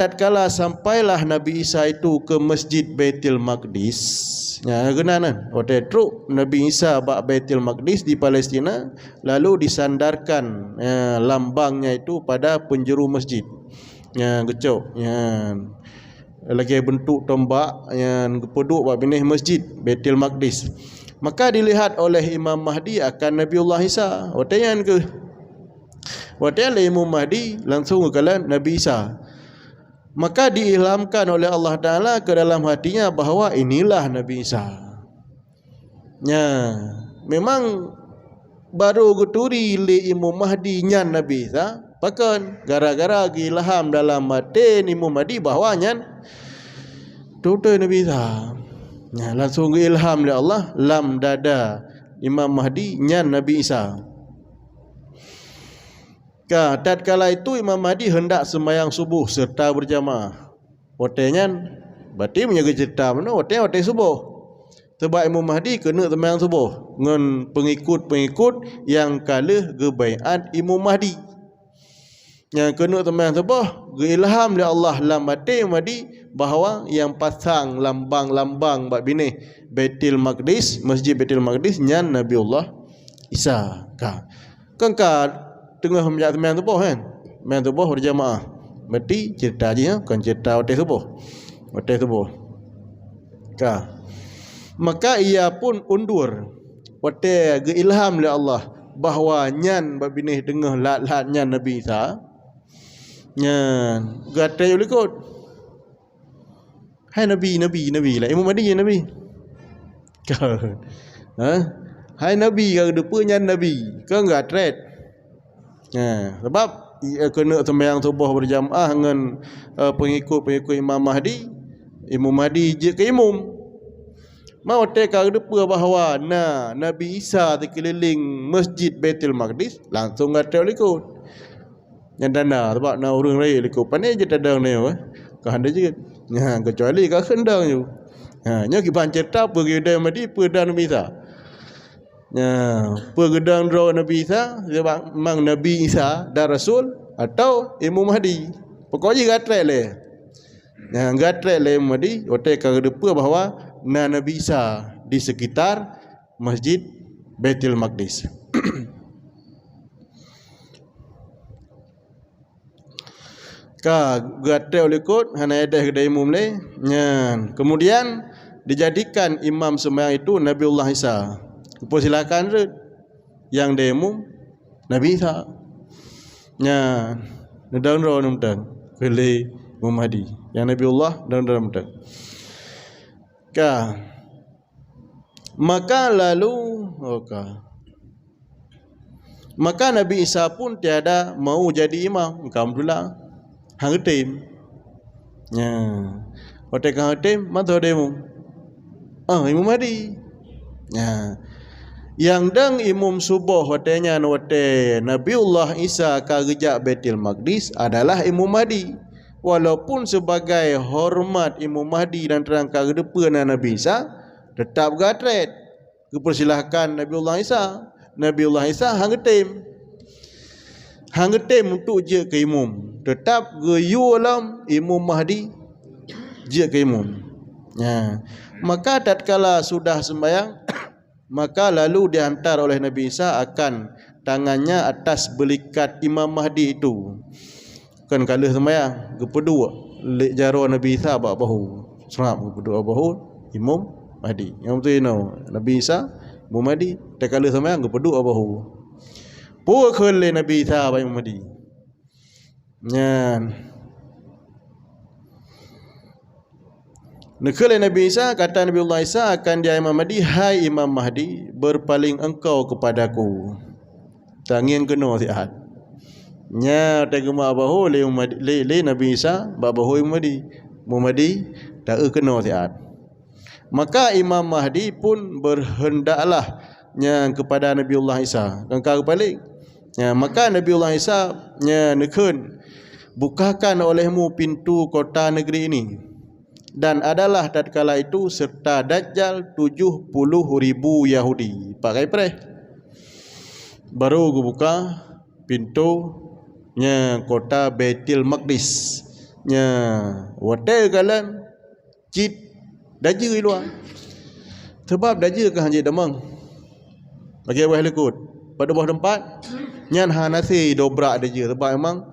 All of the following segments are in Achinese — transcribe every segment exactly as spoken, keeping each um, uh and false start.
tatkala sampailah Nabi Isa itu ke Masjid Baitul Maqdis, nya geunan, watée trok Nabi Isa bak Baitul Maqdis di Palestina, lalu disandarkan, ya, lambangnya itu pada penjuru masjid. Ya, geucok, ya, lagée bentuk tombak, ya, geupeuduek bak binéh Masjid Baitul Maqdis. Maka dilihat oleh Imam Mahdi akan Nabiullah Isa. Watée nyan keuh, watée lé Imam Mahdi langsung geukalon Nabi Isa. Maka diilhamkan oleh Allah Taala ke dalam hatinya bahwa inilah Nabi Isa. Nya, memang baru geuturi lé Imam Mahdi nyan Nabi Isa. Pakon? Gara-gara geuilham dalam até Imam Mahdi bahwa nyan beutôi Nabi Isa. Nya, langsung geuilham lé Allah lam dada Imam Mahdi nyan Nabi Isa. Ka, tatkala itu Imam Mahdi hendak sembahyang suboh serta berjamaah. Watée nyan, berarti meunyoe geuceurita meunoe, watée, watée suboh. Sabab Imam Mahdi keuneuk sembahyang suboh ngon pengikut-pengikut nyang ka lheueh geubaiat Imam Mahdi. Nyang keuneuk sembahyang suboh, geuilham lé Allah lam até Imam Mahdi bahwa nyang pasang lambang-lambang bak binéh Baitul Maqdis, Masjid Baitul Maqdis, nyan Nabiullah Isa. Ka. Kan ka teungoh meujak seumayang suboh kan? Seumayang suboh berjamaah. Berarti cerita jih nyoe kon cerita watée suboh. Watée suboh. Ka. Maka ia pun undur watée geuilham lé Allah bahwa nyan bak binéh teungoh lat-lat nyan Nabi Isa. Nyan geuatrét u likot. Hai Nabi, Nabi, Nabi lah. Imam Mahdi nyan Nabi. Kan? Ha? Hai Nabi, ka geuteupeue nyan Nabi. Kan geuatrét. Ha, sabab, i-, eh, keuneuk seumayang suboh berjamaah ngon, eh, pengikut-pengikut Imam Mahdi, Imam Mahdi jeuet keu imum. Ma watée ka geuteupeue bahwa na Nabi Isa sikeulileng Masjid Baitul Maqdis, langsung geuatrét u likot. Nyan tanda, sabab na ureuëng rayeuk likot, "Pane jeuet tadong nyoe, eh? Ka hana jeuet." Nyan, keucuali ka kheun dong ju. Ha, nyoe kiban cerita peue geudong Mahdi, peue dong Nabi Isa. Nyan, peue geudong droe Nabi Isa, sabab memang Nabi Isa dan Rasul atau Imam Mahdi. Pokok jih geuatrét lé. Nyan, geuatrét lé Imam Mahdi, watée ka geuteupeue bahwa na Nabi Isa di sekitar Masjid Baitul Maqdis. Ka geuatrét u likot, hana édeh keudeh imum lé. Nyan, kemudian dijadikan imam seumayang itu Nabiullah Isa. Geupeusilakan rot nyang deh imum Nabi Isa. Nyan, neudong droe neumeuteun keu lé Imam Mahdi. Nyang Nabiullah dong droe neumeuteun. Ka. Maka lalu, oh, ka. Maka Nabi Isa pun tiada mau jadi imam. Alhamdulillah. Hang geutem. Nya. Watée ka hang geutem, mantong deh imum. Ah, Imam Mahdi. Nya. Nyang dong imum suboh watée nyan, watée Nabiullah Isa ka geujak Baitul Maqdis, adalah Imam Mahdi. Walaupun sebagai hormat Imam Mahdi dan teurang ka geuteupeue na Nabi Isa, teutap geuatrét. Geupeusilahkan Nabiullah Isa. Nabiullah Isa hang geutem. Hang geutem untuk jeuet keu imum. Teutap geuyue lom Imam Mahdi jeuet keu imum. Nya. Maka tatkala sudah sembahyang, maka lalu dihantar oleh Nabi Isa akan tangannya atas beulikat Imam Mahdi itu. Kan ka lheueh seumayang, geupeuduek lé jaroe Nabi Isa bak bahu. Seurap geupeuduek bak bahu Imam Mahdi. Nyang beutôi inoe, Nabi Isa, Imam Mahdi, teuka lheueh seumayang geupeuduek bak bahu. Peue kheun lé Nabi Isa bak Imam Mahdi? Nyan. Neukheun lé Nabi Isa, kata Nabiullah Isa akan dia Imam Mahdi, "Hai Imam Mahdi, berpaling engkau kepadaku." Tangieng keunoe siat. Nya, watée geuma bahu lé Imam Mahdi, lé, lé Nabi Isa, bak bahu Imam Mahdi. Imam Mahdi, taeu keunoe siat. Maka Imam Mahdi pun berhendaklah nya kepada Nabiullah Isa. Kan ka geupaleng. Nya, maka Nabiullah Isa nya neukheun, "Bukakan olehmu pintu kota negeri ini." Dan adalah tatkala itu serta Dajjal tujuh puluh ribu Yahudi. Pakai preh. Baru geubuka pintu nya kota Baitul Maqdis. Nya, watée geukalon cit dajeu i luwa. Sabab dajeu ka hanjeuet damong. Lagée wéh likot. Bak tuboh teumpat, nyan hana sé dobrak dajeu, sabab memang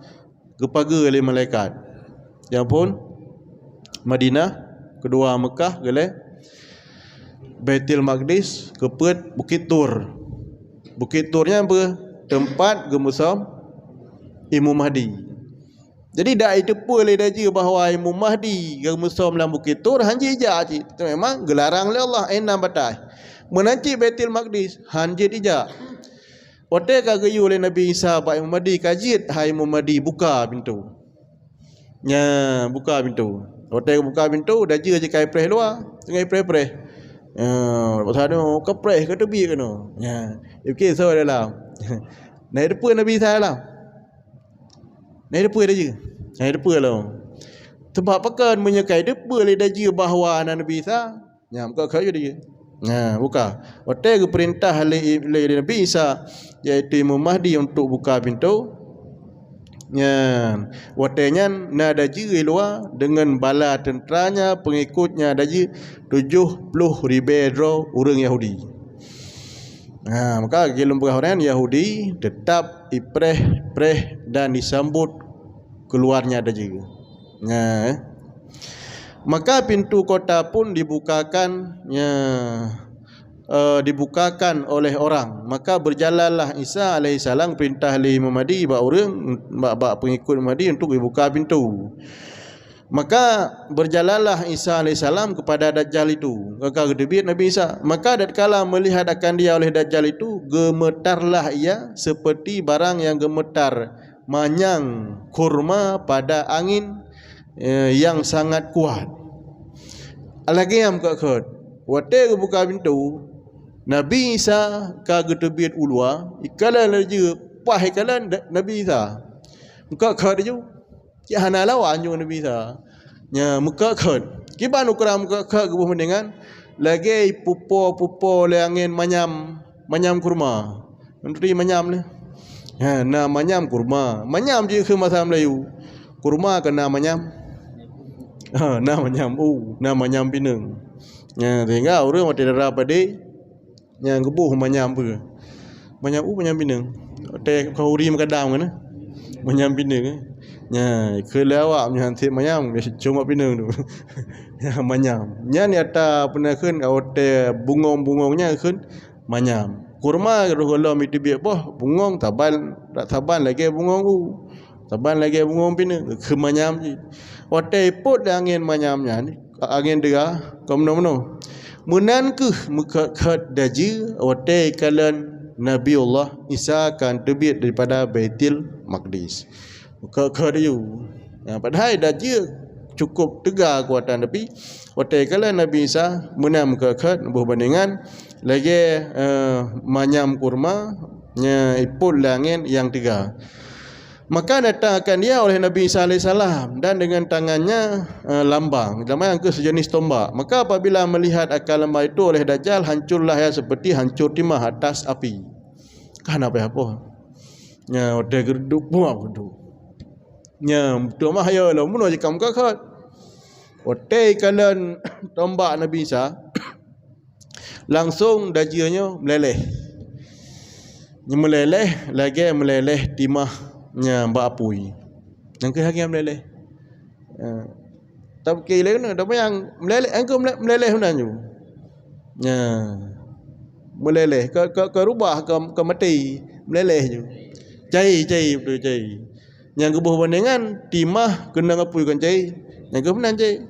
geupageue lé malaikat. Nyang phon Madinah, keudua Meukah, geulée Baitul Maqdis, keupeuet Bukét Tur. Bukét Tur nyan beu teumpat geumeusom Imam Mahdi. Jadi, dak jiteupeue lé dajeu bahwa Imam Mahdi geumeusom lam Bukét Tur, hanjeuet ijak cit. Memang geularang lé Allah, eh, na bataih. Meunan cit Baitul Maqdis, hanjeuet ijak. Watée ka geuyue lé Nabi Isa bak Imam Mahdi, ka jeuet, "Hai Imam Mahdi, buka pintoe." Nya, buka pintoe. Watée buka pintoe, dajeu jih ka ipreh luwa, teungoh ipreh-preh. Nya, pasal nyoe ka preh, ka teubiet keunoe. Nya, ipiké soe dalam. Na jiteupeue Nabi Isa dalam? Na jiteupeue dajeu? Na jiteupeue lom. Sabab pakon meunyoe ka jiteupeue lé dajeu bahwa na Nabi Isa, Nyan, buka kayée dia. Nah, buka. Watée geupeurintah lé, lé, lé Nabi Isa, yaitu Imam Mahdi, untuk buka pintoe. Nyan, watée nyan na dajeu i luwa deungon bala teuntranya, peungikutnya dajeu tujoh ploh ribée droe ureuëng Yahudi. Nah, maka geulom peugah ureuëng Yahudi teutap ipreh-preh dan disambot keuluwarnya dajeu. Nah, eh. Maka pintu kota pun dibukakan, ya, eh, dibukakan oleh orang. Maka berjalanlah Isa alaihissalam, perintah lé Imam Mahdi bak ureuëng, bak, bak pengikut Mahdi untuk dibuka pintu. Maka berjalanlah Isa alaihissalam kepada Dajjal itu. Maka geuteubiet Nabi Isa. Maka tatkala melihat akan dia oleh Dajjal itu, gemetarlah ia seperti barang yang gemetar manyang kurma pada angin, eh, yang sangat kuat. Lagée nyan meukeukot. Watée geubuka pintoe, Nabi Isa ka geuteubiet u luwa, ikalon laju, paih ikalon da-, Nabi Isa. Meukeukot laju. Cit hana lawan nyoe Nabi Isa. Nya, meukeukot. Kiban ukeran meukeukot geuboh meundengan, lagée ipupo-pupo lé angén manyam, manyam kurma. Menteri manyam lé. Ha, na manyam kurma. Manyam jih keu masa Melayu. Kurma keunan manyam. Ha, na manyam u, na manyam pineung. Nya, sehingga ureuëng watée dara padé, nyang geuboh manyam peue. Manyam u, manyam pineung. Watée khauri meugadam kan, eh? Manyam pineung, eh? Nya, keu lé awak nyan seb manyam, cuma pineung tu. Nya, manyam. Nyan nyata peunaikheun watée bungong-bungong nyan kheun manyam. Kurma roh gohlom iteubiet boh, bungong saban, saban lagée bungong u. Saban lagée bungong pineung, keu manyam jih. Watée ipot lé angén manyam nyan, angén deuga, kon meunoe-meunoe. Meunan kheueh meukeukot dajeu watée ikalon Nabiullah Isa akan teubiet daripada Baitul Maqdis. Meukeukot dajeu. Nah, padahai dajeu cukup teuga keukuatan, tapi watée ikalon Nabi Isa, meunan meukeukot boh bandingan lagée, eh, manyam kurma, nya ipot lé angén nyang teuga. Maka datang akan dia oleh Nabi Isa alaihissalam dan dengan tangannya, eh, lambang. Lambang nyang keu sejenis tombak. Maka apabila melihat akan lambang itu oleh Dajjal, hancurlah ia seperti hancur timah atas api. Ka hana payah poh. Nya, watée geureuduk, buah geureuduk. Nya, beutôi mah ya lom, bunoe jikam kakot. Watée ikalon tombak Nabi Isa, langsong dajeu nyoe meuléléh. Nyoe meuléléh lagée meuléléh timah nyang bak apui. Nyang keuh lagée meuléléh. Eh, tapi lé keunoe, tapi nyang meuléléh, nyang keuh meuléléh meunan ju. Nya. Meuléléh, ka, ka, ka rubah, ka, ka maté, meuléléh ju. Cai, cai, beutôi cai. Nyang geuboh bandingan, timah keunong apui kon cai. Nyang keuh meunan cai.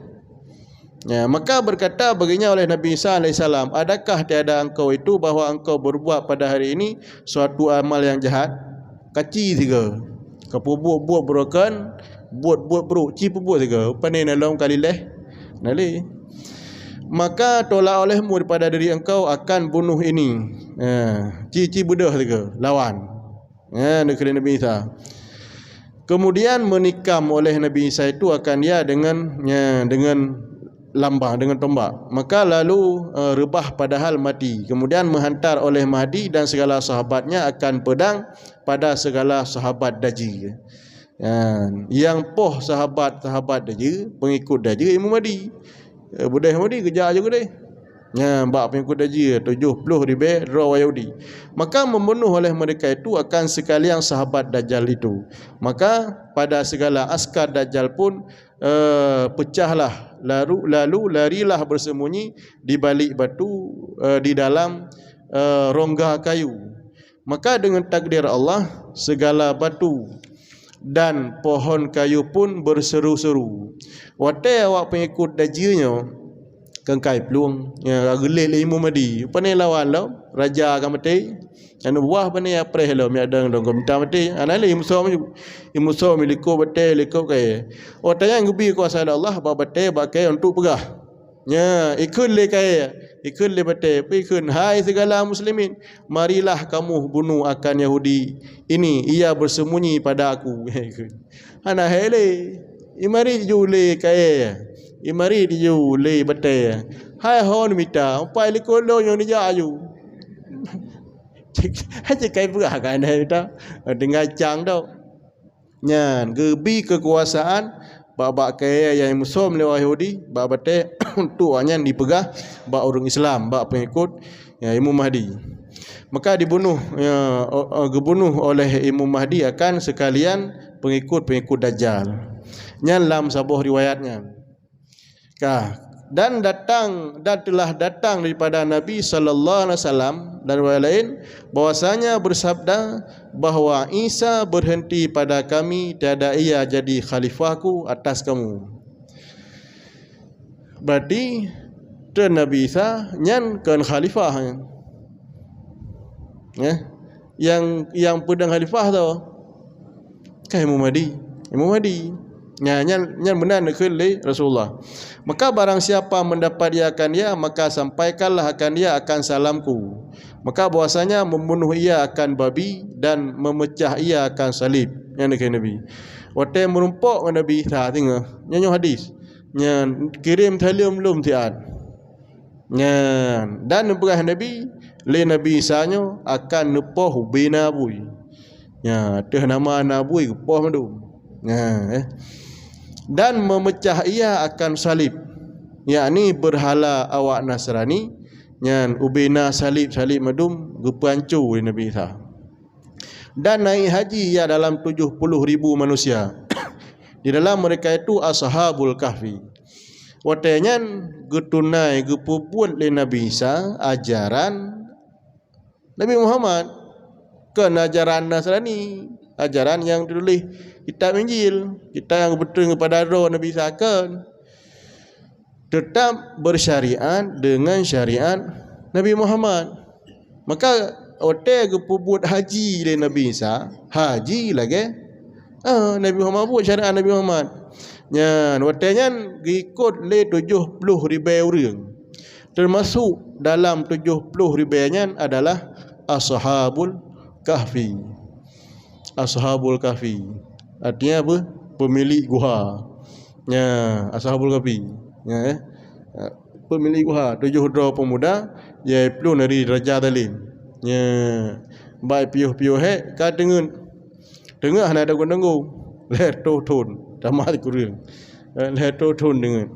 Ya, maka berkata baginya oleh Nabi Isa alaihissalam, "Adakah tiada engkau itu bahwa engkau berbuat pada hari ini suatu amal yang jahat?" Kaci sigoe. Kapeubuet-buet beurokon, buet-buet brok, ci peubuet sigoe. Pane na lom kali leh? Na lé. "Maka tolak olehmu daripada diri engkau akan bunuh ini." Ya, ci, ci beudôh sigoe, lawan. Ya, neukheun Nabi Isa. Kemudian menikam oleh Nabi Isa itu akan dia dengan, ya, dengan lambang, dengan tombak. Maka lalu, eh, reubah padahal mati. Kemudian meuhantar oleh Mahdi dan segala sahabatnya akan pedang pada segala sahabat dajeu. Nyan, nyang poh sahabat-sahabat Dajjal, pengikut Dajjal Imam Mahdi. Eh, beudeh Mahdi geujak aju keudeh. Nyan, bak pengikut Dajjal tujoh ploh ribèe droe Yahudi. Maka membunuh oleh mereka itu akan sekalian sahabat Dajjal itu. Maka pada segala askar Dajjal pun, eh, pecahlah, lalu, lalu larilah bersembunyi di balik batu, eh, di dalam, eh, rongga kayu. Maka dengan takdir Allah, segala batu dan pohon kayu pun berseru-seru. Watèe awak pengikut Dajjal nyoe keukai plueng, ya, geulét lé Imam Mahdi. Pane lawan lom, raja ka maté. Anu buah pane ya preh lom, ya dang dong minta maté. Ana lé Imam Som, Imam Som likot batèe, likot kayèe. Watèe nyan geubi kuasa lé Allah bak batèe, bak kayèe untuk peugah. Nya, ikheun lé kayèe, ikheun lé batèe, peue ikheun, "Hai segala muslimin, marilah kamu bunuh akan Yahudi ini, ia bersembunyi pada aku." Ikheun. Hana hai lé. Imari ju lé kayèe. Imari ju lé batèe. Hai hon mita, upai likot lôn nyang dijak aju. Hai cit kai peugah kan hai mita. Tinggai cang tau. Nyan, geubi keukuasaan bak-bak kayèe nyang musom lé Yahudi, bak batèe untuk awak nyan dipeugah bak ureueng Islam, bak pengikut, ya, Imam Mahdi. Maka dibunuh, ya, o-, o-, geubunuh oleh Imam Mahdi akan sekalian pengikut-pengikut Dajjal. Nyan lam saboh riwayat nyan. Ka, dan datang, dan telah datang daripada Nabi sallallahu alaihi wasallam dan riwayat lain bahwasanya bersabda bahwa Isa berhenti pada kami, tiada ia jadi khalifahku atas kamu. Berarti, treun Nabi Isa nyan kon khalifah nyan. Ya. Nyang, nyang peudong khalifah tu kan Imam Mahdi. Imam Mahdi. Nya, nyan, nyan meunan neukheun lé Rasulullah. Maka barang siapa mendapat ia akan dia, maka sampaikanlah akan dia akan salamku. Maka bahwasanya membunuh ia akan babi dan memecah ia akan salib. Nyan neukheun Nabi. Watèe meurumpok ngon Nabi Isa teungoh. Nyan nyoe hadis. Nyan kirém saleuem lom siat. Nyan, dan neupeugah Nabi, lé Nabi Isa nyoe akan neupoh ubé na bui. Nya, teuh nama na bui geupoh mandum. Nya, eh. Dan memecah ia akan salib, yakni berhala awak Nasrani, nyan ubé na salib-salib mandum geupeuhanco lé Nabi Isa. Dan naik haji ia dalam tujoh puluh ribu manusia. Di dalam mereka itu Ashabul Kahfi. Watèe nyan geutunai geupeubuet lé Nabi Isa ajaran Nabi Muhammad, kon ajaran Nasrani, ajaran nyang teutuléh kitab Injil, kitab nyang geubeutrön keupada droe Nabi Isa kon. Teutap beusyariat deungon syariat Nabi Muhammad. Maka watèe geupeubuet haji lé Nabi Isa, haji lagèe, ah, Nabi Muhammad buet syariat Nabi Muhammad. Nyan, watèe nyan geuikot lé tujoh ploh ribèe ureueng. Teumasok dalam tujoh ploh ribèe nyan adalah Ashabul Kahfi. Ashabul Kahfi. Artinya apa? Pemilik guha. Nya, Ashabul Kahfi. Nya, eh. Pemilik guha, tujoh droe pemuda, yaitu dari Raja Zalim. Nya, bak piôh-piôh hék ka teungeut. Teungeut hana teugu-teugu. Lhèe reutôh thôn, tamah sikureueng. Eh, lhèe reutôh thôn teungeut.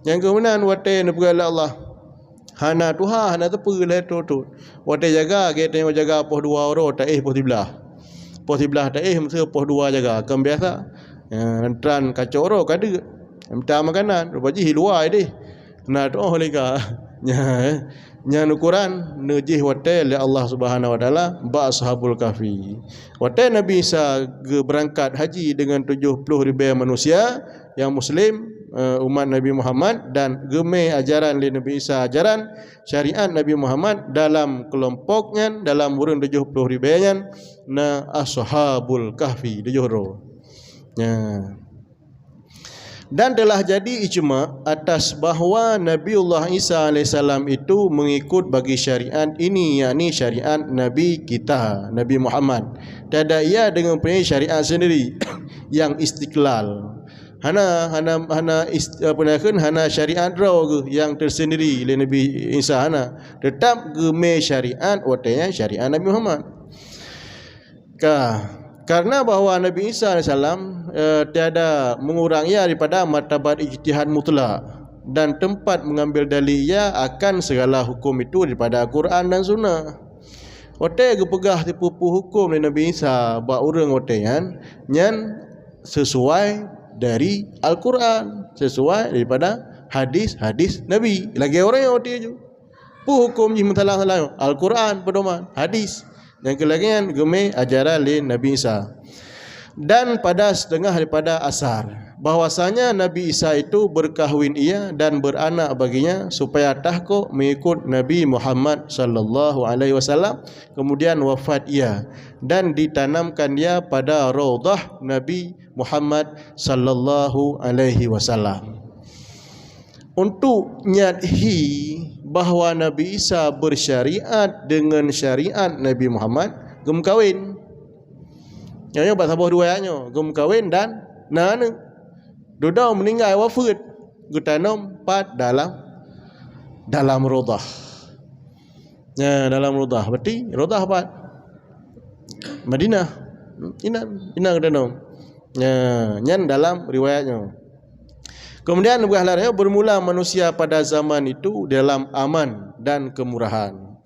Nyang keumeunan watèe neupeugah lé Allah. Hana tuha, hana teupeu lhèe reutôh thôn. Watèe jaga, geutanyoe jaga poh dua uroe, taéh poh siblaih. Poh siblaih taéh, meuseu poh dua jaga. Kon biasa. Ya, tran kacok uroe ka deuek. Minta makanan, rupa jih luwa deh. Na tuoh lé ka. Nya, eh. Nyan ukuran neujih watèe lé Allah Subhanahu wa Taala bak Ashabul Kahfi. Watèe Nabi Isa geubeurangkat haji deungon tujoh ploh ribèe manusia nyang muslim, eh, umat Nabi Muhammad, dan geumé ajaran lé Nabi Isa, ajaran syariat Nabi Muhammad dalam keulompok nyan, dalam ureueng tujoh ploh ribèe nyan, na Ashabul Kahfi, tujoh droe. Nya. Dan telah jadi ijma atas bahwa Nabiullah Isa alaihissalam itu mengikut bagi syariat ini, yakni syariat Nabi kita, Nabi Muhammad. Tiada ia dengan mempunyai syariat sendiri yang istiqlal. Hana, hana, hana ist-, apa nama, hana syariat droe geuh nyang tersendiri lé Nabi Isa, hana. Tetap geumé syariat watèe nyan syariat Nabi Muhammad. Ka, Karena bahwa Nabi Isa alaihissalam, eh, tiada mengurang ia daripada martabat ijtihad mutlak dan tempat mengambil dalil ia akan segala hukum itu daripada Al-Quran dan Sunnah. Watée geupeugah sipeue-peue hukum lé Nabi Isa bak ureuëng watée nyan, nyan sesuai dari Al-Quran, sesuai daripada hadis-hadis Nabi. Lagée orang Yahudi tu. Peue hukum jih meusalah-salah? Al-Quran, pedoman, hadis. Nyang keu lagée nyan geumé ajaran lé Nabi Isa. Dan pada setengah daripada asar, bahwasanya Nabi Isa itu berkahwin ia dan beranak baginya supaya tahkok mengikut Nabi Muhammad sallallahu alaihi wasallam, kemudian wafat ia dan ditanamkan ia pada raudhah Nabi Muhammad sallallahu alaihi wasallam. Untuk nyat hi bahwa Nabi Isa bersyariat dengan syariat Nabi Muhammad, geumeukawen. Nyoe bak saboh riwayat nyoe, geumeukawen dan na aneuk. Dudoe meuninggai wafeuet, geutanom pat dalam, dalam raudhah. Ya, dalam raudhah. Berarti raudhah pat? Madinah. Inan, inan geutanom. Ya, nyan dalam riwayat nyoe. Kemudian, buah lam nyoe, bermula manusia pada zaman itu dalam aman dan kemurahan.